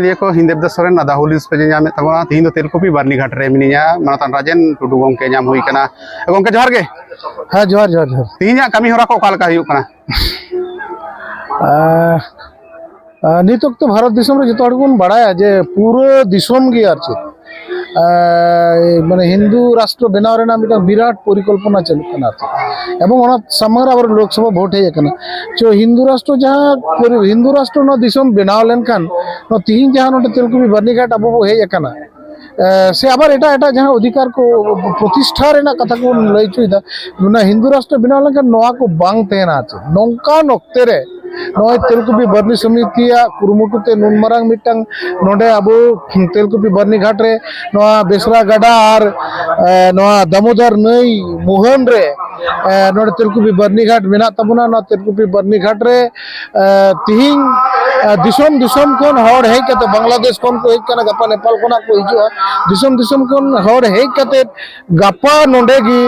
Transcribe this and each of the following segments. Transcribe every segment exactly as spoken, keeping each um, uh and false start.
ᱱᱤᱭᱟᱹ ᱠᱚ ᱦᱤᱱᱫᱮᱵ ᱫᱟᱥ ᱥᱚᱨᱮᱱ ᱟᱫᱟ ᱦᱩᱞ ᱥᱯᱮ ᱧᱟᱢᱮᱫ ᱛᱟᱵᱚᱱᱟ᱾ ᱛᱤᱦᱤᱧ ᱫᱚ ᱛᱮᱞᱠᱩᱯᱤ ᱵᱟᱨᱱᱤ ᱜᱷᱟᱴ ᱨᱮ ᱢᱤᱱᱟᱹᱧᱟ, ᱢᱟᱱᱚᱛᱟᱱ ᱨᱟᱡᱮᱱ ᱴᱩᱰᱩ ᱜᱚᱢᱠᱮ ᱧᱟᱢ ᱦᱩᱭ ᱠᱟᱱᱟ᱾ ᱜᱚᱢᱠᱮ, ᱡᱚᱦᱟᱨ ᱜᱮ᱾ ᱦᱮᱸ, ᱡᱚᱦᱟᱨ, ᱡᱚᱦᱟᱨ, ᱡᱚᱦᱟᱨ᱾ ᱛᱤᱦᱤᱧᱟᱜ ᱠᱟᱹᱢᱤ ᱦᱚᱨᱟ ᱠᱚ ᱚᱠᱟ ᱞᱮᱠᱟ ᱦᱩᱭᱩᱜ ᱠᱟᱱᱟ? ᱟᱸ, ᱟᱸ, ᱱᱤᱛ ᱚᱠᱛᱚ ᱵᱷᱟᱨᱚᱛ ᱫᱤᱥᱚᱢ ᱨᱮ ᱡᱚᱛᱚ ᱦᱚᱲ ᱜᱮᱵᱚᱱ ᱵᱟᱲᱟᱭᱟ ᱡᱮ ᱯᱩᱨᱟᱹ ᱫᱤᱥᱚᱢ ᱜᱮ ᱟᱨ ᱪᱮᱫ, ᱟᱸ, ᱢᱟᱱᱮ ᱦᱤᱱᱫᱩ ᱨᱟᱥᱴᱨᱚ ᱵᱮᱱᱟᱣ ᱨᱮᱱᱟᱜ ᱢᱤᱫᱴᱟᱝ ᱵᱤᱨᱟᱴ ᱯᱚᱨᱤᱠᱚᱞᱯᱚᱱᱟ ᱪᱟᱹᱞᱩᱜ ᱠᱟᱱᱟ ᱟᱨ ᱪᱮᱫ᱾ ᱮᱵᱚᱝ ᱚᱱᱟ ᱥᱟᱢᱟᱝ ᱨᱮ ᱟᱵᱚᱨᱮᱱ ᱞᱳᱠᱥᱚᱵᱷᱟ ᱵᱷᱳᱴ ᱦᱮᱡ ᱟᱠᱟᱱᱟ᱾ ᱪᱚ ᱦᱤᱱᱫᱩ ᱨᱟᱥᱴᱨᱚ ᱡᱟᱦᱟᱸ ᱯᱚᱨᱤ-, ᱦᱤᱱᱫᱩ ᱨᱟᱥᱴᱨᱚ ᱱᱚᱣᱟ ᱫᱤᱥᱚᱢ ᱵᱮᱱᱟᱣ ᱞᱮᱱᱠᱷᱟᱱ ᱱᱚᱣᱟ ᱛᱤᱦᱤᱧ ᱡᱟᱦᱟᱸ ᱱᱚᱰᱮ ᱛᱮᱞᱠᱩᱯᱤ ᱵᱟᱨᱱᱤ ᱜᱷᱟᱴ ᱟᱵᱚ ᱵᱚ ᱦᱮᱡ ᱟᱠᱟᱱᱟ, ᱮ, ᱥᱮ ᱟᱵᱟᱨ ᱮᱴᱟᱜ ᱮᱴᱟᱜ ᱡᱟᱦᱟᱸ ᱚᱫᱷᱤᱠᱟᱨ ᱠᱚ ᱯᱨᱚᱛᱤᱥᱴᱷᱟ ᱨᱮᱱᱟᱜ ᱠᱟᱛᱷᱟ ᱠᱚᱵᱚᱱ ᱞᱟᱹᱭ ᱦᱚᱪᱚᱭᱮᱫᱟ, ᱚᱱᱟ ᱦᱤᱱᱫᱩ ᱨᱟᱥᱴᱨᱚ ᱵᱮᱱᱟᱣ ᱞᱮᱱᱠᱷᱟᱱ ᱱᱚᱣᱟ ᱠᱚ ᱵᱟᱝ ᱛᱟᱦᱮᱱᱟ᱾ ᱟᱨ ᱪᱮᱫ ᱱᱚᱝᱠᱟᱱ ᱚᱠᱛᱮ ᱨᱮ ᱱᱚᱜᱼᱚᱭ ᱛᱮᱞᱠᱩᱯᱤ ᱵᱟᱨᱱᱤ ᱥᱚᱢᱤᱛᱤᱭᱟᱜ ᱠᱩᱨᱩᱢᱩᱴᱩ ᱛᱮ ᱱᱩᱱ ᱢᱟᱨᱟᱝ ᱢᱤᱫᱴᱟᱝ ᱱᱚᱰᱮ ᱟᱵᱚ ᱛᱮᱞᱠᱩᱯᱤ ᱵᱟᱨᱱᱤ ᱜᱷᱟᱴ ᱨᱮ ᱱᱚᱣᱟ ᱵᱮᱥᱨᱟ ᱜᱟᱰᱟ ᱟᱨ, ᱮ, ᱱᱚᱣᱟ ᱫᱟᱢᱳᱫᱚᱨ ᱱᱟᱹᱭ ᱢᱩᱦᱟᱹᱱ ᱨᱮ, ᱮ, ᱱᱚᱰᱮ ᱛᱮᱞᱠᱩᱯᱤ ᱵᱟᱨᱱᱤ ᱜᱷᱟᱴ ᱢᱮᱱᱟᱜ ᱛᱟᱵᱚᱱᱟ᱾ ᱱᱚᱣᱟ ᱛᱮᱞᱠᱩᱯᱤ ᱵᱟᱨᱱᱤ ᱜᱷᱟᱴ ᱨᱮ ᱮ, ᱛᱤᱦᱤᱧ, ᱮ, ᱫᱤᱥᱚᱢ ᱫᱤᱥᱚᱢ ᱠᱷᱚᱱ ᱦᱚᱲ ᱦᱮᱡ ᱠᱟᱛᱮ, ᱵᱟᱝᱞᱟᱫᱮᱥ ᱠᱷᱚᱱ ᱠᱚ ᱦᱮᱡ ᱠᱟᱱᱟ, ᱜᱟᱯᱟ ᱱᱮᱯᱟᱞ ᱠᱷᱚᱱᱟᱜ ᱠᱚ ᱦᱤᱡᱩᱜᱼᱟ᱾ ᱫᱤᱥᱚᱢ ᱫᱤᱥᱚᱢ ᱠᱷᱚᱱ ᱦᱚᱲ ᱦᱮᱡ ᱠᱟᱛᱮ ᱜᱟᱯᱟ ᱱᱚᱰᱮ ᱜᱮ,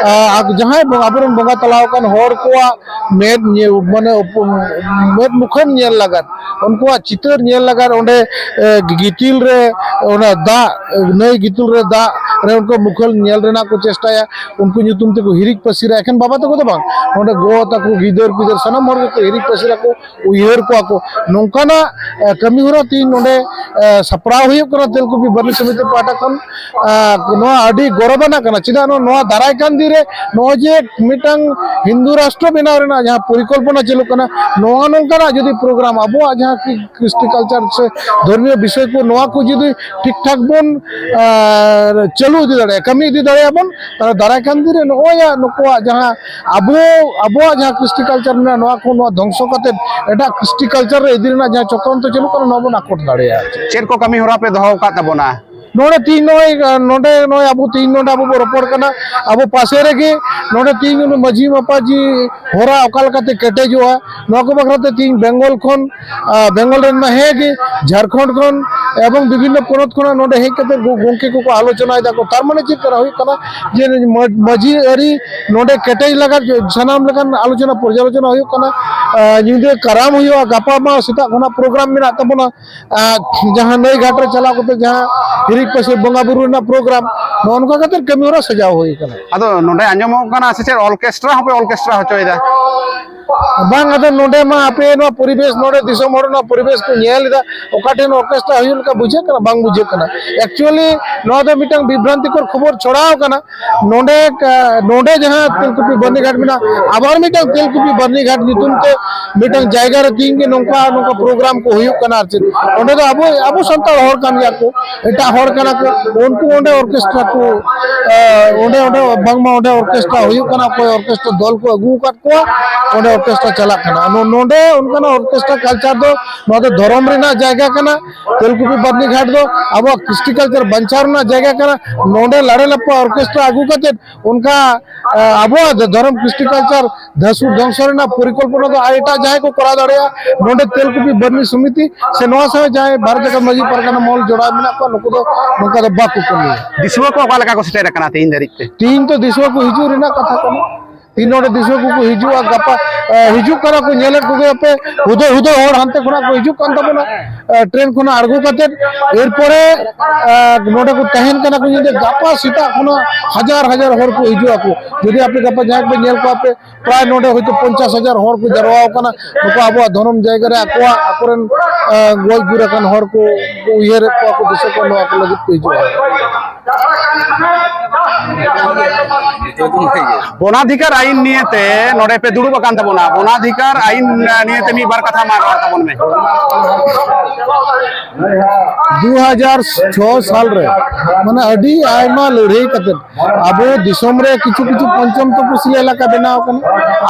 ᱮ, ᱟᱠ-, ᱡᱟᱦᱟᱸᱭ ᱵᱚᱸ-, ᱟᱵᱚᱨᱮᱱ ᱵᱚᱸᱜᱟ ᱛᱟᱞᱟ ᱟᱠᱟᱱ ᱦᱚᱲ ᱠᱚᱣᱟᱜ ᱢᱮᱫ ᱧᱮᱞ, ᱢᱟᱱᱮ, ᱩᱯ-, ᱢᱮᱫ ᱢᱩᱠᱷᱟᱹᱱ ᱧᱮᱞ ᱞᱟᱜᱟᱫ, ᱩᱱᱠᱩᱣᱟᱜ ᱪᱤᱛᱟᱹᱨ ᱧᱮᱞ ᱞᱟᱜᱟᱫ ᱚᱸᱰᱮ, ᱮ, ᱜᱤᱛᱤᱞ ᱨᱮ, ᱚᱱᱟ ᱫᱟᱜ, ᱱᱟᱹᱭ ᱜᱤᱛᱤᱞ ᱨᱮ ᱫᱟᱜ ᱨᱮ ᱩᱱᱠᱩ ᱢᱩᱠᱷᱟᱹᱱ ᱧᱮᱞ ᱨᱮᱱᱟᱜ ᱠᱚ ᱪᱮᱥᱴᱟᱭᱟ᱾ ᱩᱱᱠᱩ ᱧᱩᱛᱩᱢ ᱛᱮᱠᱚ ᱦᱤᱨᱤᱡ ᱯᱟᱹᱥᱤᱨᱟ᱾ ᱮᱠᱷᱮᱱ ᱵᱟᱵᱟ ᱛᱟᱠᱚ ᱫᱚ ᱵᱟᱝ, ᱱᱚᱰᱮ ᱜᱚ ᱛᱟᱠᱚ, ᱜᱤᱫᱟᱹᱨ ᱯᱤᱫᱟᱹᱨ, ᱥᱟᱱᱟᱢ ᱦᱚᱲ ᱜᱮᱠᱚ ᱦᱤᱨᱤᱡ ᱯᱟᱹᱥᱤᱨᱟ ᱠᱚ, ᱩᱭᱦᱟᱹᱨ ᱠᱚᱣᱟ ᱠᱚ᱾ ᱱᱚᱝᱠᱟᱱᱟᱜ, ᱮ, ᱠᱟᱹᱢᱤ ᱦᱚᱨᱟ ᱛᱮᱦᱮᱧ ᱱᱚᱰᱮ, ᱮ, ᱥᱟᱯᱲᱟᱣ ᱦᱩᱭᱩᱜ ᱠᱟᱱᱟ ᱛᱮᱞᱠᱩᱯᱤ ᱵᱟᱨᱱᱤ ᱥᱚᱢᱤᱛᱤ ᱯᱟᱦᱴᱟ ᱠᱷᱚᱱ᱾ ᱟ, ᱱᱚᱣᱟ ᱟᱹᱰᱤ ᱜᱚᱨᱚᱵᱟᱱᱟᱜ ᱠᱟᱱᱟ᱾ ᱪᱮᱫᱟᱜ ᱱᱚᱣᱟ, ᱱᱚᱣᱟ ᱫᱟᱨᱟᱭ ᱠᱟᱱ ᱫᱤᱱ ᱨᱮ ᱱᱚᱜᱼᱚᱭ ᱡᱮ ᱢᱤᱫᱴᱟᱝ ᱦᱤᱱᱫᱩ ᱨᱟᱥᱴᱨᱚ ᱵᱮᱱᱟᱣ ᱨᱮᱱᱟᱜ ᱡᱟᱦᱟᱸ ᱯᱚᱨᱤᱠᱚᱞᱯᱚᱱᱟ ᱪᱟᱹᱞᱩᱜ ᱠᱟᱱᱟ, ᱱᱚᱣᱟ ᱱᱚᱝᱠᱟᱱᱟᱜ ᱡᱩᱫᱤ ᱯᱨᱳᱜᱨᱟᱢ ᱟᱵᱚᱣᱟᱜ ᱡᱟᱦᱟᱸ ᱠᱤ-, ᱠᱨᱤᱥᱴᱤ ᱠᱟᱞᱪᱟᱨ ᱥᱮ ᱫᱷᱚᱨᱢᱤᱭᱚ ᱵᱤᱥᱚᱭ ᱠᱚ, ᱱᱚᱣᱟ ᱠᱚ ᱡᱩᱫᱤ ᱴᱷᱤᱠ ᱴᱷᱟᱠ ᱵᱚᱱ, ᱟᱨ, ᱪᱟᱹᱞᱩ ᱤᱫᱤ ᱫᱟᱲᱮᱭᱟᱜᱼᱟ, ᱠᱟᱹᱢᱤ ᱤᱫᱤ ᱫᱟᱲᱮᱭᱟᱜᱼᱟ ᱵᱚᱱ, ᱛᱟᱦᱞᱮ ᱫᱟᱨᱟᱭ ᱠᱟᱱ ᱫᱤᱱ ᱨᱮ ᱱᱚᱜᱼᱚᱭ ᱱᱩᱠᱩᱣᱟᱜ ᱡᱟᱦᱟᱸ ᱟᱵᱚ, ᱟᱵᱚᱣᱟᱜ ᱡᱟᱦᱟᱸ ᱠᱨᱤᱥᱴᱤ ᱠᱟᱞᱪᱟᱨ ᱢᱮᱱᱟᱜᱼᱟ, ᱱᱚᱣᱟ ᱠᱚ, ᱱᱚᱣᱟ ᱫᱷᱚᱝᱥᱚ ᱠᱟᱛᱮ ᱮᱴᱟᱜ ᱠᱨᱤᱥᱴᱤ ᱠᱟᱞᱪᱟᱨ ᱨᱮ ᱤᱫᱤ ᱨᱮᱱᱟᱜ ᱡᱟᱦᱟᱸ ᱪᱚᱠᱨᱟᱱᱛᱚ ᱪᱟᱹᱞᱩᱜ ᱠᱟᱱᱟ, ᱱᱚᱣᱟ ᱵᱚᱱ ᱟᱠᱚᱴ ᱫᱟᱲᱮᱭᱟᱜᱼᱟ᱾ ᱪᱮᱫ ᱠᱚ ᱠᱟᱹᱢᱤ ᱦᱚᱨᱟ ᱯᱮ ᱫᱚᱦᱚ ᱟᱠᱟᱫ ᱛᱟᱵᱚᱱᱟ? ᱱᱚᱰᱮ ᱛᱤᱦᱤᱧ ᱱᱚᱜᱼᱚᱭ, ᱱᱚᱰᱮ ᱱᱚᱜᱼᱚᱭ ᱟᱵᱚ ᱛᱤᱦᱤᱧ ᱱᱚᱰᱮ ᱟᱵᱚ ᱵᱚ ᱨᱚᱯᱚᱲ ᱠᱟᱱᱟ, ᱟᱵᱚ ᱯᱟᱥᱮ ᱨᱮᱜᱮ ᱱᱚᱰᱮ ᱛᱤᱦᱤᱧ ᱩᱱᱤ ᱢᱟᱹᱡᱷᱤ ᱢᱟᱯᱟᱡᱷᱤ ᱦᱚᱨᱟ ᱚᱠᱟ ᱞᱮᱠᱟᱛᱮ ᱠᱮᱴᱮᱡᱚᱜᱼᱟ, ᱱᱚᱣᱟ ᱠᱚ ᱵᱟᱠᱷᱨᱟ ᱛᱮ ᱛᱤᱦᱤᱧ ᱵᱮᱝᱜᱚᱞ ᱠᱷᱚᱱ, ᱟ, ᱵᱮᱝᱜᱚᱞ ᱨᱮᱱ ᱢᱟ ᱦᱮᱸ ᱜᱮ, ᱡᱷᱟᱲᱠᱷᱚᱸᱰ ᱠᱷᱚᱱ, ᱮᱵᱚᱝ ᱵᱤᱵᱷᱤᱱᱱᱚ ᱯᱚᱱᱚᱛ ᱠᱷᱚᱱᱟᱜ ᱱᱚᱰᱮ ᱦᱮᱡ ᱠᱟᱛᱮ ᱜᱚ-, ᱜᱚᱝᱠᱮ ᱠᱚᱠᱚ ᱟᱞᱳᱪᱚᱱᱟᱭ ᱫᱟᱠᱚ᱾ ᱛᱟᱨ ᱢᱟᱱᱮ ᱪᱮᱫ ᱠᱟᱱᱟ? ᱦᱩᱭᱩᱜ ᱠᱟᱱᱟ ᱡᱮ ᱢᱟ-, ᱢᱟᱹᱡᱷᱤ ᱟᱹᱨᱤ ᱱᱚᱰᱮ ᱠᱮᱴᱮᱡ ᱞᱟᱜᱟᱫ ᱥᱟᱱᱟᱢ ᱞᱮᱠᱟᱱ ᱟᱞᱳᱪᱚᱱᱟ ᱯᱚᱨᱡᱟᱞᱳᱪᱚᱱᱟ ᱦᱩᱭᱩᱜ ᱠᱟᱱᱟ᱾ ᱟᱸ, ᱧᱤᱫᱟᱹ ᱠᱟᱨᱟᱢ ᱦᱩᱭᱩᱜᱼᱟ, ᱜᱟᱯᱟ ᱢᱟ ᱥᱮᱛᱟᱜ ᱠᱷᱚᱱᱟᱜ ᱯᱨᱳᱜᱨᱟᱢ ᱢᱮᱱᱟᱜ ᱛᱟᱵᱚᱱᱟ᱾ ᱟᱸ, ᱡᱟᱦᱟᱸ ᱱᱟᱹᱭ ᱜᱷᱟᱴ ᱨᱮ ᱪᱟᱞᱟᱣ ᱠᱟᱛᱮ ᱡᱟᱦᱟᱸ ᱦᱤᱨᱤᱡ ᱯᱟᱹᱥᱤᱨ ᱵᱚᱸᱜᱟ ᱵᱩᱨᱩ ᱨᱮᱱᱟᱜ ᱯᱨᱳᱜᱨᱟᱢ, ᱱᱚᱜᱼᱚ ᱱᱚᱝᱠᱟ ᱠᱟᱛᱮ ᱠᱟᱹᱢᱤ ᱦᱚᱨᱟ ᱥᱟᱡᱟᱣ ᱦᱩᱭ ᱠᱟᱱᱟ᱾ ᱟᱫᱚ ᱱᱚᱰᱮ ᱟᱸᱡᱚᱢᱚᱜ ᱠᱟᱱᱟ ᱥᱮ ᱪᱮᱫ ᱚᱨᱠᱮᱥᱴᱨᱟ ᱦᱚᱸᱯᱮ ᱚᱨᱠᱮᱥᱴᱨᱟ ᱦᱚᱪᱚᱭᱮᱫᱟ? ᱵᱟᱝ, ᱟᱫᱚ ᱱᱚᱰᱮ ᱢᱟ ᱟᱯᱮ ᱱᱚᱣᱟ ᱯᱚᱨᱤᱵᱮᱥ, ᱱᱚᱰᱮ ᱫᱤᱥᱚᱢ ᱦᱚᱲ ᱱᱚᱣᱟ ᱯᱚᱨᱤᱵᱮᱥ ᱠᱚ ᱧᱮᱞ ᱮᱫᱟ, ᱚᱠᱟ ᱴᱷᱮᱱ ᱚᱨᱠᱮᱥᱴᱨᱟ ᱦᱩᱭᱩᱜ ᱞᱮᱠᱟ ᱵᱩᱡᱷᱟᱹᱜ ᱠᱟᱱᱟ, ᱵᱟᱝ ᱵᱩᱡᱷᱟᱹᱜ ᱠᱟᱱᱟ᱾ Actually ᱱᱚᱣᱟ ᱫᱚ ᱢᱤᱫᱴᱟᱝ ᱵᱤᱵᱷᱨᱟᱱᱛᱤᱠᱚᱨ ᱠᱷᱚᱵᱚᱨ ᱪᱷᱚᱲᱟᱣ ᱠᱟᱱᱟ᱾ ᱱᱚᱰᱮ ᱠᱟ-, ᱱᱚᱰᱮ ᱡᱟᱦᱟᱸ ᱛᱮᱞᱠᱩᱯᱤ ᱵᱟᱹᱨᱱᱤᱜᱷᱟᱴ ᱢᱮᱱᱟᱜᱼᱟ, ᱟᱵᱟᱨ ᱢᱤᱫᱴᱟᱝ ᱛᱮᱞᱠᱩᱯᱤ ᱵᱟᱹᱨᱱᱤᱜᱷᱟᱴ ᱧᱩᱛᱩᱢ ᱛᱮ ᱢᱤᱫᱴᱟᱝ ᱡᱟᱭᱜᱟ ᱨᱮ ᱛᱤᱦᱤᱧ ᱜᱮ ᱱᱚᱝᱠᱟ, ᱱᱚᱝᱠᱟ ᱯᱨᱳᱜᱨᱟᱢ ᱠᱚ ᱦᱩᱭᱩᱜ ᱠᱟᱱᱟ᱾ ᱟᱨ ᱪᱮᱫ, ᱚᱸᱰᱮ ᱫᱚ ᱟᱵᱚ, ᱟᱵᱚ ᱥᱟᱱᱛᱟᱲ ᱦᱚᱲ ᱠᱟᱱ ᱜᱮᱭᱟ ᱠᱚ, ᱮᱴᱟᱜ ᱦᱚᱲ ᱠᱟᱱᱟ ᱠᱚ, ᱩᱱᱠᱩ ᱚᱸᱰᱮ ᱚᱨᱠᱮᱥᱴᱨᱟ ᱠᱚ, ᱮ, ᱚᱸᱰᱮ, ᱚᱸᱰᱮ ᱵᱟᱝᱢᱟ ᱚᱸᱰᱮ ᱚᱨᱠᱮᱥᱴᱨᱟ ᱦᱩᱭᱩᱜ ᱠᱟᱱᱟ, ᱚᱠᱚᱭ ᱚᱨᱠᱮᱥᱴᱨᱟ ᱫᱚᱞ ᱠᱚ ᱟᱹᱜᱩ ᱟᱠᱟᱫ ᱠᱚᱣᱟ, ᱚᱸᱰᱮ ᱚᱨᱠᱮᱥᱴᱨᱟ ᱪᱟᱞᱟᱜ ᱠᱟᱱᱟ᱾ ᱱᱚ-, ᱱᱚᱰᱮ ᱚᱱᱠᱟᱱᱟᱜ ᱚᱨᱠᱮᱥᱴᱨᱟ ᱠᱟᱞᱪᱟᱨ ᱫᱚ, ᱱᱚᱣᱟ ᱫᱚ ᱫᱷᱚᱨᱚᱢ ᱨᱮᱱᱟᱜ ᱡᱟᱭᱜᱟ ᱠᱟᱱᱟ᱾ ᱛᱮᱞᱠᱩᱯᱤ ᱵᱟᱹᱨᱱᱤᱜᱷᱟᱴ ᱫᱚ ᱟᱵᱚᱣᱟᱜ ᱠᱨᱤᱥᱴᱤ ᱠᱟᱞᱪᱟᱨ ᱵᱟᱧᱪᱟᱣ ᱨᱮᱱᱟᱜ ᱡᱟᱭᱜᱟ ᱠᱟᱱᱟ᱾ ᱱᱚᱰᱮ ᱞᱟᱲᱮ ᱞᱟᱯᱟ ᱚᱨᱠᱮᱥᱴᱨᱟ ᱟᱹᱜᱩ ᱠᱟᱛᱮ ᱚᱱᱠᱟ, ᱮ, ᱟᱵᱚᱣᱟᱜ ᱫᱷᱚᱨᱚᱢ ᱠᱨᱤᱥᱴᱤ ᱠᱟᱞᱪᱟᱨ ᱫᱷᱟᱥᱩ ᱫᱷᱚᱝᱥᱚ ᱨᱮᱱᱟᱜ ᱯᱚᱨᱤᱠᱚᱞᱯᱚᱱᱟ ᱫᱚ ᱟᱨ ᱮᱴᱟᱜ ᱡᱟᱦᱟᱸᱭ ᱠᱚ ᱠᱚᱨᱟᱣ ᱫᱟᱲᱮᱭᱟᱜᱼᱟ᱾ ᱱᱚᱰᱮ ᱛᱮᱞᱠᱩᱯᱤ ᱵᱟᱹᱨᱱᱤ ᱥᱚᱢᱤᱛᱤ ᱥᱮ ᱱᱚᱣᱟ ᱥᱟᱶ ᱡᱟᱦᱟᱸᱭ ᱵᱷᱟᱨᱚᱛ ᱡᱟᱠᱟᱛ ᱢᱟᱹᱡᱷᱤ ᱯᱟᱨᱜᱟᱱᱟ ᱢᱚᱦᱚᱞ ᱡᱚᱲᱟᱣ ᱢᱮᱱᱟᱜ ᱠᱚᱣᱟ, ᱱᱩᱠᱩ ᱫᱚ ᱱᱚᱝᱠᱟ ᱫᱚ ᱵᱟᱠᱚ ᱠᱟᱹᱢᱤᱭᱟ᱾ ᱫᱤᱥᱩᱣᱟᱹ ᱠᱚ ᱚᱠᱟ ᱞᱮᱠᱟ ᱠᱚ ᱥᱮᱴᱮᱨ ᱟᱠᱟᱱᱟ ᱛᱮᱦᱮᱧ ᱫᱷᱟᱹᱨᱤᱡ ᱛᱮ? ᱛᱤᱦᱤᱧ ᱛᱚ ᱫᱤᱥᱩᱣᱟᱹ ᱠᱚ ᱦᱤᱡᱩᱜ ᱨᱮᱱᱟᱜ ᱠᱟᱛᱷᱟ ᱠᱟᱱᱟ᱾ ᱛᱤᱦᱤᱧ ᱱᱚᱰᱮ ᱫᱤᱥᱩᱣᱟᱹ ᱠᱚᱠᱚ ᱦᱤᱡᱩᱜᱼᱟ, ᱜᱟᱯᱟ, ᱮ, ᱦᱤᱡᱩᱜ ᱠᱟᱱᱟ ᱠᱚ, ᱧᱮᱞᱮᱫ ᱠᱚᱜᱮᱭᱟᱯᱮ, ᱦᱩᱫᱟᱹ ᱦᱩᱫᱟᱹ ᱦᱚᱲ ᱦᱟᱱᱛᱮ ᱠᱷᱚᱱᱟᱜ ᱠᱚ ᱦᱤᱡᱩᱜ ᱠᱟᱱ ᱛᱟᱵᱚᱱᱟ, ᱮ, ᱴᱨᱮᱱ ᱠᱷᱚᱱᱟᱜ ᱟᱬᱜᱚ ᱠᱟᱛᱮᱫ᱾ ᱮᱨᱯᱚᱨᱮ, ᱮ, ᱱᱚᱰᱮ ᱠᱚ ᱛᱟᱦᱮᱱ ᱠᱟᱱᱟ ᱠᱚ ᱧᱤᱫᱟᱹ, ᱜᱟᱯᱟ ᱥᱮᱛᱟᱜ ᱠᱷᱚᱱᱟᱜ ᱦᱟᱡᱟᱨ ᱦᱟᱡᱟᱨ ᱦᱚᱲ ᱠᱚ ᱦᱤᱡᱩᱜ ᱟᱠᱚ᱾ ᱡᱩᱫᱤ ᱟᱯᱮ ᱜᱟᱯᱟ ᱡᱟᱦᱟᱸᱭ ᱯᱮ ᱧᱮᱞ ᱠᱚᱣᱟ ᱯᱮ, ᱯᱨᱟᱭ ᱱᱚᱰᱮ ᱦᱚᱭᱛᱳ ᱯᱚᱧᱪᱟᱥ ᱦᱟᱡᱟᱨ ᱦᱚᱲ ᱠᱚ ᱡᱟᱨᱣᱟ ᱟᱠᱟᱱᱟ᱾ ᱱᱩᱠᱩ ᱟᱵᱚᱣᱟᱜ ᱫᱷᱚᱨᱚᱢ ᱡᱟᱭᱜᱟ ᱨᱮ ᱟᱠᱚᱣᱟᱜ, ᱟᱠᱚᱨᱮᱱ, ᱮ, ᱜᱚᱡ ᱜᱩᱨ ᱟᱠᱟᱱ ᱦᱚᱲ ᱠᱚ, ᱠᱚ ᱩᱭᱦᱟᱹᱨᱮᱫ ᱠᱚᱣᱟ, ᱠᱚ ᱫᱤᱥᱟᱹ ᱠᱚᱣᱟ, ᱱᱚᱣᱟ ᱠᱚ ᱞᱟᱹᱜᱤᱫ ᱠᱚ ᱦᱤᱡᱩᱜᱼᱟ᱾ ᱵᱚᱱᱟᱫᱷᱤᱠᱟᱨ ᱟᱭᱤᱱ ᱱᱤᱭᱮᱛᱮ ᱱᱚᱰᱮ ᱯᱮ ᱫᱩᱲᱩᱵ ᱟᱠᱟᱱ ᱛᱟᱵᱚᱱᱟ, ᱵᱚᱱᱟᱫᱷᱤᱠᱟᱨ ᱟᱭᱤᱱ ᱱᱤᱭᱮᱛᱮ ᱢᱤᱫ ᱵᱟᱨ ᱠᱟᱛᱷᱟ ᱢᱟ ᱨᱚᱲ ᱛᱟᱵᱚᱱ ᱢᱮ᱾ ᱫᱩ ᱦᱟᱡᱟᱨ ᱪᱷᱚ ᱥᱟᱞ ᱨᱮ, ᱢᱟᱱᱮ, ᱟᱹᱰᱤ ᱟᱭᱢᱟ ᱞᱟᱹᱲᱦᱟᱹᱭ ᱠᱟᱛᱮ ᱟᱵᱚ ᱫᱤᱥᱚᱢ ᱨᱮ ᱠᱤᱪᱷᱩ ᱠᱤᱪᱷᱩ ᱯᱚᱧᱪᱚᱢ ᱛᱚᱯᱚᱥᱤᱞ ᱮᱞᱟᱠᱟ ᱵᱮᱱᱟᱣ ᱟᱠᱟᱱᱟ᱾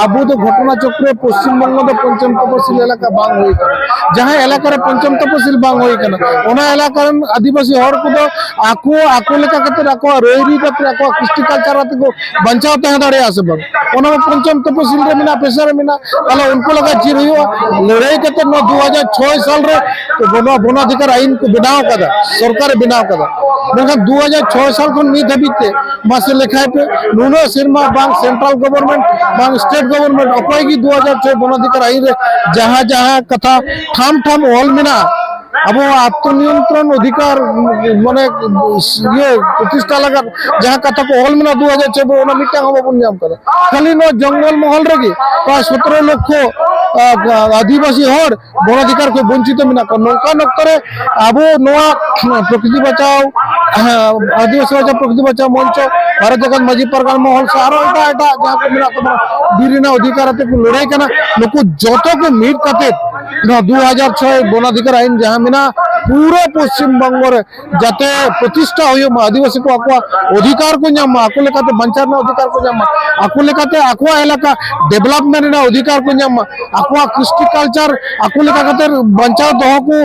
ᱟᱵᱚ ᱫᱚ ᱜᱷᱚᱴᱚᱱᱟ ᱪᱚᱠᱨᱮ ᱯᱚᱥᱪᱤᱢ ᱵᱚᱝᱜᱚ ᱫᱚ ᱯᱚᱧᱪᱚᱢ ᱛᱚᱯᱚᱥᱤᱞ ᱮᱞᱟᱠᱟ ᱵᱟᱝ ᱦᱩᱭ ᱟᱠᱟᱱᱟ᱾ ᱡᱟᱦᱟᱸ ᱮᱞᱟᱠᱟ ᱨᱮ ᱯᱚᱧᱪᱚᱢ ᱛᱚᱯᱚᱥᱤᱞ ᱵᱟᱝ ᱦᱩᱭ ᱟᱠᱟᱱᱟ, ᱚᱱᱟ ᱮᱞᱟᱠᱟ ᱨᱮᱱ ᱟᱹᱫᱤᱵᱟᱹᱥᱤ ᱦᱚᱲ ᱠᱚᱫᱚ ᱟᱠᱚ, ᱟᱠᱚ ᱞᱮᱠᱟ ᱠᱟᱛᱮ ᱟᱠᱚᱣᱟᱜ ᱨᱟᱹᱭ ᱨᱤᱛ ᱟᱛᱮ ᱟᱠᱚᱣᱟᱜ ᱠᱨᱤᱥᱴᱤ ᱠᱟᱞᱪᱟᱨ ᱟᱛᱮ ᱠᱚ ᱵᱟᱧᱪᱟᱣ ᱛᱟᱦᱮᱸ ᱫᱟᱲᱮᱭᱟᱜᱼᱟ ᱥᱮ ᱵᱟᱝ? ᱚᱱᱟ ᱢᱟ ᱯᱚᱧᱪᱚᱢ ᱛᱚᱯᱚᱥᱤᱞ ᱨᱮ ᱢᱮᱱᱟᱜᱼᱟ, ᱯᱮᱥᱟ ᱨᱮ ᱢᱮᱱᱟᱜᱼᱟ᱾ ᱛᱟᱦᱚᱞᱮ ᱩᱱᱠᱩ ᱞᱟᱹᱜᱤᱫ ᱪᱮᱫ ᱦᱩᱭᱩᱜᱼᱟ? ᱞᱟᱹᱲᱦᱟᱹᱭ ᱠᱟᱛᱮ ᱱᱚᱣᱟ ᱫᱩ ᱦᱟᱡᱟᱨ ᱪᱷᱚᱭ ᱥᱟᱞ ᱨᱮ ᱱᱚᱣᱟ ᱵᱚᱱᱟᱫᱷᱤᱠᱟᱨ ᱟᱭᱤᱱ ᱠᱚ ᱵᱮᱱᱟᱣ ᱠᱟᱫᱟ, ᱥᱚᱨᱠᱟᱨᱮ ᱵᱮᱱᱟᱣ ᱠᱟᱫᱟ᱾ ᱢᱮᱱᱠᱷᱟᱱ ᱫᱩ ᱦᱟᱡᱟᱨ ᱪᱷᱚᱭ ᱥᱟᱞ ᱠᱷᱚᱱ ᱱᱤᱛ ᱦᱟᱹᱵᱤᱡ ᱛᱮ ᱢᱟᱥᱮ ᱞᱮᱠᱷᱟᱭ ᱯᱮ, ᱱᱩᱱᱟᱹᱜ ᱥᱮᱨᱢᱟ ᱵᱟᱝ ᱥᱮᱱᱴᱨᱟᱞ ᱜᱚᱵᱷᱚᱨᱱᱢᱮᱱᱴ, ᱵᱟᱝ ᱥᱴᱮᱴ ᱜᱚᱵᱷᱚᱨᱱᱢᱮᱱᱴ, ᱚᱠᱚᱭ ᱜᱮ ᱫᱩ ᱦᱟᱡᱟᱨ ᱪᱷᱚᱭ ᱵᱚᱱᱟᱫᱷᱤᱠᱟᱨ ᱟᱭᱤᱱ ᱨᱮ ᱡᱟᱦᱟᱸ ᱡᱟᱦᱟᱸ ᱠᱟᱛᱷᱟ ᱴᱷᱟᱢ ᱴᱷᱟᱢ ᱚᱞ ᱢᱮᱱᱟᱜᱼᱟ, ᱟᱵᱚ ᱟᱛᱢᱚ ᱱᱤᱭᱚᱱᱛᱨᱚᱱ ᱚᱫᱷᱤᱠᱟᱨ, ᱢᱟᱱᱮ, ᱤᱭᱟᱹ ᱯᱨᱚᱛᱤᱥᱴᱷᱟ ᱞᱟᱜᱟᱫ ᱡᱟᱦᱟᱸ ᱠᱟᱛᱷᱟ ᱠᱚ ᱚᱞ ᱢᱮᱱᱟᱜᱼᱟ ᱫᱩ ᱦᱟᱡᱟᱨ ᱪᱷᱚᱭ, ᱚᱱᱟ ᱢᱤᱫᱴᱟᱝ ᱦᱚᱸ ᱵᱟᱵᱚᱱ ᱧᱟᱢ ᱠᱟᱫᱟ᱾ ᱠᱷᱟᱹᱞᱤ ᱱᱚᱣᱟ ᱡᱚᱝᱜᱚᱞ ᱢᱚᱦᱚᱞ ᱨᱮᱜᱮ ᱯᱨᱟᱭ ᱥᱚᱛᱨᱚ ᱞᱚᱠᱷᱚ, ᱟ, ᱟᱹᱫᱤᱵᱟᱹᱥᱤ ᱦᱚᱲ ᱵᱚᱱᱚᱫᱷᱤᱠᱟᱨ ᱠᱷᱚᱱ ᱵᱚᱧᱪᱤᱛ ᱢᱮᱱᱟᱜ ᱠᱚᱣᱟ᱾ ᱱᱚᱝᱠᱟᱱ ᱚᱠᱛᱚ ᱨᱮ ᱟᱵᱚ ᱱᱚᱣᱟ ᱯᱨᱚᱠᱨᱤᱛᱤ ᱵᱟᱪᱟᱣ, ᱦᱮᱸ, ᱟᱹᱫᱤᱵᱟᱹᱥᱤ ᱵᱟᱪᱟᱣ, ᱯᱨᱚᱠᱨᱤᱛᱤ ᱵᱟᱪᱟᱣ ᱢᱚᱧᱪᱚ, ᱵᱷᱟᱨᱚᱛ ᱡᱟᱠᱟᱛ ᱢᱟᱹᱡᱷᱤ ᱯᱟᱨᱜᱟᱱᱟ ᱢᱚᱦᱚᱞ ᱥᱮ ᱟᱨᱚ ᱮᱴᱟᱜ ᱮᱴᱟᱜ ᱡᱟᱦᱟᱸ ᱠᱚ ᱢᱮᱱᱟᱜ ᱛᱟᱵᱚᱱᱟ, ᱵᱤᱨ ᱨᱮᱱᱟᱜ ᱚᱫᱷᱤᱠᱟᱨ ᱟᱛᱮ ᱠᱚ ᱞᱟᱹᱲᱦᱟᱹᱭ ᱠᱟᱱᱟ, ᱱᱩᱠᱩ ᱡᱚᱛᱚ ᱠᱚ ᱢᱤᱫ ᱠᱟᱛᱮ ᱱᱚᱣᱟ ᱫᱩ ᱦᱟᱡᱟᱨ ᱪᱷᱚᱭ ᱵᱚᱱᱟᱫᱷᱤᱠᱟᱨ ᱟᱭᱤᱱ ᱡᱟᱦᱟᱸ ᱢᱮᱱᱟᱜᱼᱟ, ᱯᱩᱨᱟᱹ ᱯᱚᱥᱪᱤᱢ ᱵᱚᱝᱜᱚ ᱨᱮ ᱡᱟᱛᱮ ᱯᱨᱚᱛᱤᱥᱴᱷᱟ ᱦᱩᱭᱩᱜ ᱢᱟ, ᱟᱹᱫᱤᱵᱟᱹᱥᱤ ᱠᱚ ᱟᱠᱚᱣᱟᱜ ᱚᱫᱷᱤᱠᱟᱨ ᱠᱚ ᱧᱟᱢ ᱢᱟ, ᱟᱠᱚ ᱞᱮᱠᱟᱛᱮ ᱵᱟᱧᱪᱟᱣ ᱨᱮᱱᱟᱜ ᱚᱫᱷᱤᱠᱟᱨ ᱠᱚ ᱧᱟᱢ ᱢᱟ, ᱟᱠᱚ ᱞᱮᱠᱟᱛᱮ ᱟᱠᱚᱣᱟᱜ ᱮᱞᱟᱠᱟ ᱰᱮᱵᱷᱞᱚᱯᱢᱮᱱᱴ ᱨᱮᱱᱟᱜ ᱚᱫᱷᱤᱠᱟᱨ ᱠᱚ ᱧᱟᱢ ᱢᱟ, ᱟᱠᱚᱣᱟᱜ ᱠᱨᱤᱥᱴᱤ ᱠᱟᱞᱪᱟᱨ ᱟᱠᱚ ᱞᱮᱠᱟ ᱠᱟᱛᱮ ᱵᱟᱧᱪᱟᱣ ᱫᱚᱦᱚ ᱠᱚ,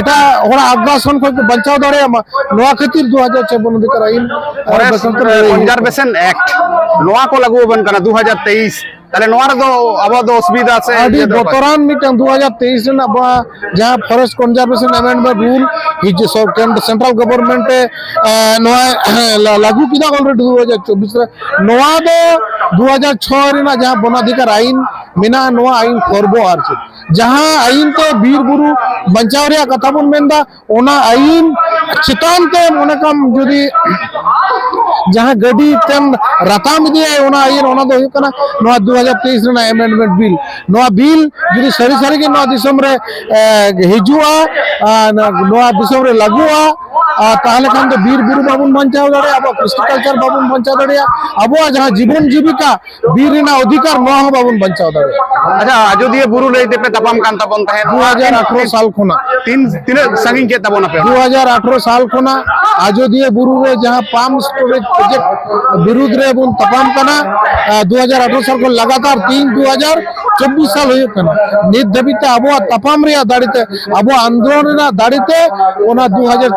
ᱮᱴᱟᱜ ᱦᱚᱲᱟᱜ ᱟᱜᱽᱨᱟᱥᱚᱱ ᱠᱷᱚᱱ ᱠᱚ ᱵᱟᱧᱪᱟᱣ ᱫᱟᱲᱮᱭᱟᱜ ᱢᱟ, ᱱᱚᱣᱟ ᱠᱷᱟᱹᱛᱤᱨ ᱫᱩ ᱦᱟᱡᱟᱨ ᱪᱷᱚᱭ ᱵᱚᱱᱚᱫᱷᱤᱠᱟᱨ ᱟᱭᱤᱱ ᱟᱨ ᱯᱷᱚᱨᱮᱥᱴ ᱵᱮᱥᱚᱱᱛᱚᱨ ᱞᱟᱹᱲᱦᱟᱹᱭ ᱦᱩᱭᱩᱜ ᱠᱟᱱᱟ᱾ ᱠᱚᱱᱡᱟᱨᱵᱷᱮᱥᱚᱱ ᱮᱠᱴ, ᱱᱚᱣᱟ ᱠᱚ ᱞᱟᱹᱜᱩ ᱟᱵᱚᱱ ᱠᱟᱱᱟ ᱫᱩ ᱦᱟᱡᱟᱨ ᱛᱮᱭᱤᱥ᱾ ᱛᱟᱦᱞᱮ ᱱᱚᱣᱟ ᱨᱮᱫᱚ ᱟᱵᱚ ᱫᱚ ᱚᱥᱩᱵᱤᱫᱷᱟ ᱥᱮ ᱟᱹᱰᱤ ᱤᱭᱟᱹ ᱫᱚ ᱵᱟᱝ? ᱵᱚᱛᱚᱨᱟᱱ ᱢᱤᱫᱴᱟᱝ ᱫᱩ ᱦᱟᱡᱟᱨ ᱛᱮᱭᱤᱥ ᱨᱮᱱᱟᱜ ᱵᱟ-, ᱡᱟᱦᱟᱸ ᱯᱷᱚᱨᱮᱥᱴ ᱠᱚᱱᱡᱟᱨᱵᱷᱮᱥᱚᱱ ᱮᱢᱮᱱᱰᱢᱮᱱᱴ ᱨᱩᱞ ᱦᱤᱡᱩᱜ ᱥᱚᱨ-, ᱠᱮᱱᱫᱨᱚ ᱥᱮᱱᱴᱨᱟᱞ ᱜᱚᱵᱷᱚᱨᱱᱢᱮᱱᱴ ᱮ, ᱮ, ᱱᱚᱣᱟ ᱞᱟ-, ᱞᱟᱹᱜᱩ ᱠᱮᱫᱟ ᱚᱞᱨᱮᱰᱤ ᱫᱩ ᱦᱟᱡᱟᱨ ᱪᱚᱵᱵᱤᱥ ᱨᱮ᱾ ᱱᱚᱣᱟ ᱫᱚ ᱫᱩ ᱦᱟᱡᱟᱨ ᱪᱷᱚᱭ ᱨᱮᱱᱟᱜ ᱡᱟᱦᱟᱸ ᱵᱚᱱᱟᱫᱷᱤᱠᱟᱨ ᱟᱭᱤᱱ ᱢᱮᱱᱟᱜᱼᱟ, ᱱᱚᱣᱟ ᱟᱭᱤᱱ ᱠᱷᱚᱨᱵᱚᱜᱼᱟ᱾ ᱟᱨ ᱪᱮᱫ ᱡᱟᱦᱟᱸ ᱟᱭᱤᱱ ᱛᱮ ᱵᱤᱨ ᱵᱩᱨᱩ ᱵᱟᱧᱪᱟᱣ ᱨᱮᱭᱟᱜ ᱠᱟᱛᱷᱟ ᱵᱚᱱ ᱢᱮᱱᱫᱟ, ᱚᱱᱟ ᱟᱭᱤᱱ ᱪᱮᱛᱟᱱ ᱛᱮ ᱢᱚᱱᱮ ᱠᱟᱢ ᱡᱩᱫᱤ ᱡᱟᱦᱟᱸ ᱜᱟᱹᱰᱤ ᱛᱮᱢ ᱨᱟᱛᱟᱢ ᱤᱫᱤᱭᱟ, ᱚᱱᱟ ᱟᱭᱤᱱ, ᱚᱱᱟ ᱫᱚ ᱦᱩᱭᱩᱜ ᱠᱟᱱᱟ ᱱᱚᱣᱟ ᱫᱩ ᱦᱟᱡᱟᱨ ᱛᱮᱭᱤᱥ ᱨᱮᱱᱟᱜ ᱮᱢᱮᱱᱰᱢᱮᱱᱴ ᱵᱤᱞ᱾ ᱱᱚᱣᱟ ᱵᱤᱞ ᱡᱩᱫᱤ ᱥᱟᱹᱨᱤ ᱥᱟᱹᱨᱤ ᱜᱮ ᱱᱚᱣᱟ ᱫᱤᱥᱚᱢ ᱨᱮ, ᱮ, ᱦᱤᱡᱩᱜᱼᱟ, ᱟᱨ ᱱᱚᱣᱟ ᱫᱤᱥᱚᱢ ᱨᱮ ᱞᱟᱹᱜᱩᱜᱼᱟ, ᱟᱨ ᱛᱟᱦᱚᱞᱮ ᱠᱷᱟᱱ ᱫᱚ ᱵᱤᱨ ᱵᱩᱨᱩ ᱵᱟᱵᱚᱱ ᱵᱟᱧᱪᱟᱣ ᱫᱟᱲᱮᱭᱟᱜᱼᱟ, ᱟᱵᱚᱣᱟᱜ ᱠᱨᱤᱥᱴᱤ ᱠᱟᱞᱪᱟᱨ ᱵᱟᱵᱚᱱ ᱵᱟᱧᱪᱟᱣ ᱫᱟᱲᱮᱭᱟᱜᱼᱟ, ᱟᱵᱚᱣᱟᱜ ᱡᱟᱦᱟᱸ ᱡᱤᱵᱚᱱ ᱡᱤᱵᱤᱠᱟ, ᱵᱤᱨ ᱨᱮᱱᱟᱜ ᱚᱫᱷᱤᱠᱟᱨ, ᱱᱚᱣᱟ ᱦᱚᱸ ᱵᱟᱵᱚᱱ ᱵᱟᱧᱪᱟᱣ ᱫᱟᱲᱮᱭᱟᱜᱼᱟ᱾ ᱟᱪᱪᱷᱟ, ᱟᱡᱚᱫᱤᱭᱟᱹ ᱵᱩᱨᱩ ᱞᱟᱹᱭ ᱛᱮᱯᱮ ᱛᱟᱯᱟᱢ ᱠᱟᱱ ᱛᱟᱵᱚᱱ ᱛᱟᱦᱮᱸᱫ᱾ ᱫᱩ ᱦᱟᱡᱟᱨ ᱟᱴᱷᱨᱚ ᱥᱟᱞ ᱠᱷᱚᱱᱟᱜ᱾ ᱛᱤᱱ, ᱛᱤᱱᱟᱹᱜ ᱥᱟᱺᱜᱤᱧ ᱠᱮᱫ ᱛᱟᱵᱚᱱᱟᱯᱮ? ᱫᱩ ᱦᱟᱡᱟᱨ ᱟᱴᱷᱨᱚ ᱥᱟᱞ ᱠᱷᱚᱱᱟᱜ ᱟᱡᱚᱫᱤᱭᱟᱹ ᱵᱩᱨᱩ ᱨᱮ ᱡᱟᱦᱟᱸ ᱯᱟᱢᱯ ᱥᱴᱳᱨᱮᱡ ᱯᱨᱚᱡᱮᱠᱴ ᱵᱤᱨᱩᱫᱽ ᱨᱮ ᱵᱚᱱ ᱛᱟᱯᱟᱢ ᱠᱟᱱᱟ, ᱟᱨ ᱫᱩ ᱦᱟᱡᱟᱨ ᱟᱴᱷᱨᱚ ᱥᱟᱞ ᱠᱷᱚᱱ ᱞᱟᱜᱟᱛᱟᱨ ᱛᱤᱦᱤᱧ ᱫᱩ ᱦᱟᱡᱟᱨ ᱪᱚᱵᱵᱤᱥ ᱥᱟᱞ ᱦᱩᱭᱩᱜ ᱠᱟᱱᱟ᱾ ᱱᱤᱛ ᱫᱷᱟᱹᱵᱤᱡ ᱛᱮ ᱟᱵᱚᱣᱟᱜ ᱛᱟᱯᱟᱢ ᱨᱮᱭᱟᱜ ᱫᱟᱲᱮ ᱛᱮ, ᱟᱵᱚᱣᱟᱜ ᱟᱱᱫᱳᱞᱚᱱ ᱨᱮᱱᱟᱜ ᱫᱟᱲᱮ ᱛᱮ ᱚᱱᱟ ᱫᱩ ᱦᱟᱡᱟᱨ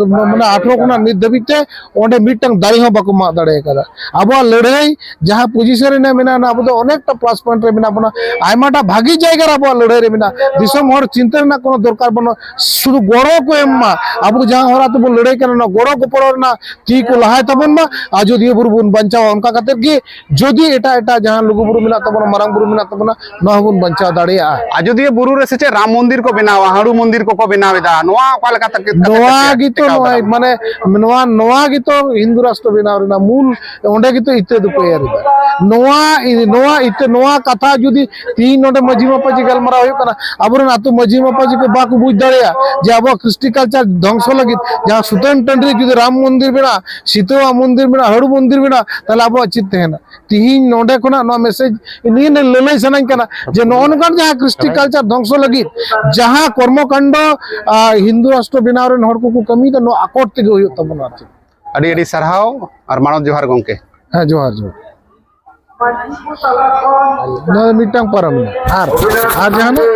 ᱢᱟᱱᱮ ᱟᱴᱷᱨᱚ ᱠᱷᱚᱱᱟᱜ ᱱᱤᱛ ᱫᱷᱟᱹᱵᱤᱡ ᱛᱮ ᱚᱸᱰᱮ ᱢᱤᱫᱴᱟᱝ ᱫᱟᱨᱮ ᱦᱚᱸ ᱵᱟᱠᱚ ᱢᱟᱜ ᱫᱟᱲᱮ ᱟᱠᱟᱫᱟ᱾ ᱟᱵᱚᱣᱟᱜ ᱞᱟᱹᱲᱦᱟᱹᱭ ᱡᱟᱦᱟᱸ ᱯᱚᱡᱤᱥᱚᱱ ᱨᱮ ᱢᱮᱱᱟᱜᱼᱟ, ᱟᱵᱚ ᱫᱚ ᱚᱱᱮᱠᱴᱟ ᱯᱞᱟᱥ ᱯᱚᱭᱮᱱᱴ ᱨᱮ ᱢᱮᱱᱟᱜ ᱵᱚᱱᱟ᱾ ᱟᱭᱢᱟᱴᱟ ᱵᱷᱟᱹᱜᱤ ᱡᱟᱭᱜᱟ ᱨᱮ ᱟᱵᱚᱣᱟᱜ ᱞᱟᱹᱲᱦᱟᱹᱭ ᱨᱮ ᱢᱮᱱᱟᱜᱼᱟ᱾ ᱫᱤᱥᱚᱢ ᱦᱚᱲ ᱪᱤᱱᱛᱟᱹ ᱨᱮᱱᱟᱜ ᱠᱳᱱᱳ ᱫᱚᱨᱠᱟᱨ ᱵᱟᱹᱱᱩᱜᱼᱟ, ᱥᱩᱫᱷᱩ ᱜᱚᱲᱚ ᱠᱚ ᱮᱢ ᱢᱟ᱾ ᱟᱵᱚ ᱡᱟᱦᱟᱸ ᱦᱚᱨᱟ ᱛᱮᱵᱚᱱ ᱞᱟᱹᱲᱦᱟᱹᱭ ᱠᱟᱱᱟ, ᱚᱱᱟ ᱜᱚᱲᱚ ᱜᱚᱯᱚᱲᱚ ᱨᱮᱱᱟᱜ ᱛᱤ ᱠᱚ ᱞᱟᱦᱟᱭ ᱛᱟᱵᱚᱱ ᱢᱟ, ᱟᱡᱚᱫᱤᱭᱟᱹ ᱵᱩᱨᱩ ᱵᱚᱱ ᱵᱟᱧᱪᱟᱣᱟ᱾ ᱚᱱᱠᱟ ᱠᱟᱛᱮᱫ ᱜᱮ ᱡᱩᱫᱤ ᱮᱴᱟᱜ ᱮᱴᱟᱜ ᱡᱟᱦᱟᱸ ᱞᱩᱜᱩ ᱵᱩᱨᱩ ᱢᱮᱱᱟᱜ ᱛᱟᱵᱚᱱᱟ, ᱢᱟᱨᱟᱝ ᱵᱩᱨᱩ ᱢᱮᱱᱟᱜ ᱛᱟᱵᱚᱱᱟ, ᱱᱚᱣᱟ ᱦᱚᱸᱵᱚᱱ ᱵᱟᱧᱪᱟᱣ ᱫᱟᱲᱮᱭᱟᱜᱼᱟ᱾ ᱟᱡᱚᱫᱤᱭᱟᱹ ᱵᱩᱨᱩ ᱨᱮ ᱥᱮ ᱪᱮᱫ ᱨᱟᱢ ᱢᱚᱱᱫᱤᱨ ᱠᱚ ᱵᱮᱱᱟᱣᱟ, ᱦᱟᱹᱲᱩ ᱢᱚᱱᱫᱤᱨ ᱠᱚᱠᱚ ᱵᱮᱱᱟᱣ ᱮᱫᱟ, ᱱᱚᱣᱟ ᱚᱠᱟ ᱞᱮᱠᱟ ᱛᱮ, ᱪᱮᱫ ᱞᱮᱠᱟ ᱛᱮ ᱱᱚᱣᱟ ᱪᱮᱫ ᱜᱮᱛᱚ ᱴᱮᱠᱟᱣ ᱱᱚᱜᱼᱚᱭ ᱫᱟᱨᱟᱢ? ᱢᱟᱱᱮ ᱱᱚᱣᱟ, ᱱᱚᱣᱟ ᱜᱮᱛᱚ ᱦᱤᱱᱫᱩ ᱨᱟᱥᱴᱨᱚ ᱵᱮᱱᱟᱣ ᱨᱮᱱᱟᱜ ᱢᱩᱞ, ᱚᱸᱰᱮ ᱜᱮᱛᱚ ᱤᱛᱟᱹ ᱫᱚᱠᱚ ᱮᱨ ᱮᱫᱟ᱾ ᱱᱚᱣᱟ, ᱱᱚᱣᱟ ᱤᱛᱟᱹ, ᱱᱚᱣᱟ ᱠᱟᱛᱷᱟ ᱡᱩᱫᱤ ᱛᱤᱦᱤᱧ ᱱᱚᱰᱮ ᱢᱟᱹᱡᱷᱤ ᱢᱟᱯᱟᱡᱷᱤ ᱜᱟᱞᱢᱟᱨᱟᱣ ᱦᱩᱭᱩᱜ ᱠᱟᱱᱟ, ᱟᱵᱚᱨᱮᱱ ᱟᱹᱛᱩ ᱢᱟᱹᱡᱷᱤ ᱢᱟᱯᱟᱡᱷᱤ ᱠᱚ ᱵᱟᱠᱚ ᱵᱩᱡᱽ ᱫᱟᱲᱮᱭᱟᱜᱼᱟ ᱡᱮ ᱟᱵᱚᱣᱟᱜ ᱠᱨᱤᱥᱴᱤ ᱠᱟᱞᱪᱟᱨ ᱫᱷᱚᱝᱥᱚ ᱞᱟᱹᱜᱤᱫ ᱡᱟᱦᱟᱸ ᱥᱩᱛᱟᱹᱱ ᱴᱟᱺᱰᱤ ᱨᱮ ᱡᱩᱫᱤ ᱨᱟᱢ ᱢᱚᱱᱫᱤᱨ ᱢᱮᱱᱟᱜᱼᱟ, ᱥᱤᱛᱟᱹᱣᱟᱜ ᱢᱚᱱᱫᱤᱨ ᱢᱮᱱᱟᱜᱼᱟ, ᱦᱟᱹᱲᱩ ᱢᱚᱱᱫᱤᱨ ᱢᱮᱱᱟᱜᱼᱟ, ᱛᱟᱦᱞᱮ ᱟᱵᱚᱣᱟᱜ ᱪᱮᱫ ᱛᱟᱦᱮᱱᱟ? ᱛᱤᱦᱤᱧ ᱱᱚᱰᱮ ᱠᱷᱚᱱᱟᱜ ᱱᱚᱣᱟ ᱢᱮᱥᱮᱡᱽ ᱱᱤᱭᱟᱹ ᱞᱟᱹᱞᱟᱹᱭ ᱥᱟᱱᱟᱧ ᱠᱟᱱᱟ ᱡᱮ ᱱᱚᱜᱼᱚ ᱱᱚᱝᱠᱟᱱ ᱡᱟᱦᱟᱸ ᱠᱨᱤᱥᱴᱤ ᱠᱟᱞᱪᱟᱨ ᱫᱷᱚᱝᱥᱚ ᱞᱟᱹᱜᱤᱫ ᱡᱟᱦᱟᱸ ᱠᱚᱨᱢᱚ ᱠᱟᱱᱰᱚ, ᱟ, ᱦᱤᱱᱫᱩ ᱨᱟᱥᱴᱨᱚ ᱵᱮᱱᱟᱣ ᱨᱮᱱ ᱦᱚᱲ ᱠᱚᱠᱚ ᱠᱟᱹᱢᱤᱭᱮᱫᱟ, ᱱᱚᱣᱟ ᱟᱠᱚᱴ ᱛᱮᱜᱮ ᱦᱩᱭᱩᱜ ᱛᱟᱵᱚᱱᱟ ᱟᱨ ᱪᱮᱫ᱾ ᱟᱹᱰᱤ ᱟᱹᱰᱤ ᱥᱟᱨᱦᱟᱣ ᱟᱨ ᱢᱟᱱᱚᱛ ᱡᱚᱦᱟᱨ ᱜᱚᱢᱠᱮ᱾ ᱦᱮᱸ, ᱡᱚᱦᱟᱨ, ᱡᱚᱦᱟᱨ᱾ ᱱᱚᱣᱟ ᱫᱚ ᱢᱤᱫᱴᱟᱝ ᱯᱟᱨᱚᱢ ᱮᱱᱟ᱾ ᱟᱨ, ᱟᱨ ᱡᱟᱦᱟᱱᱟᱜ?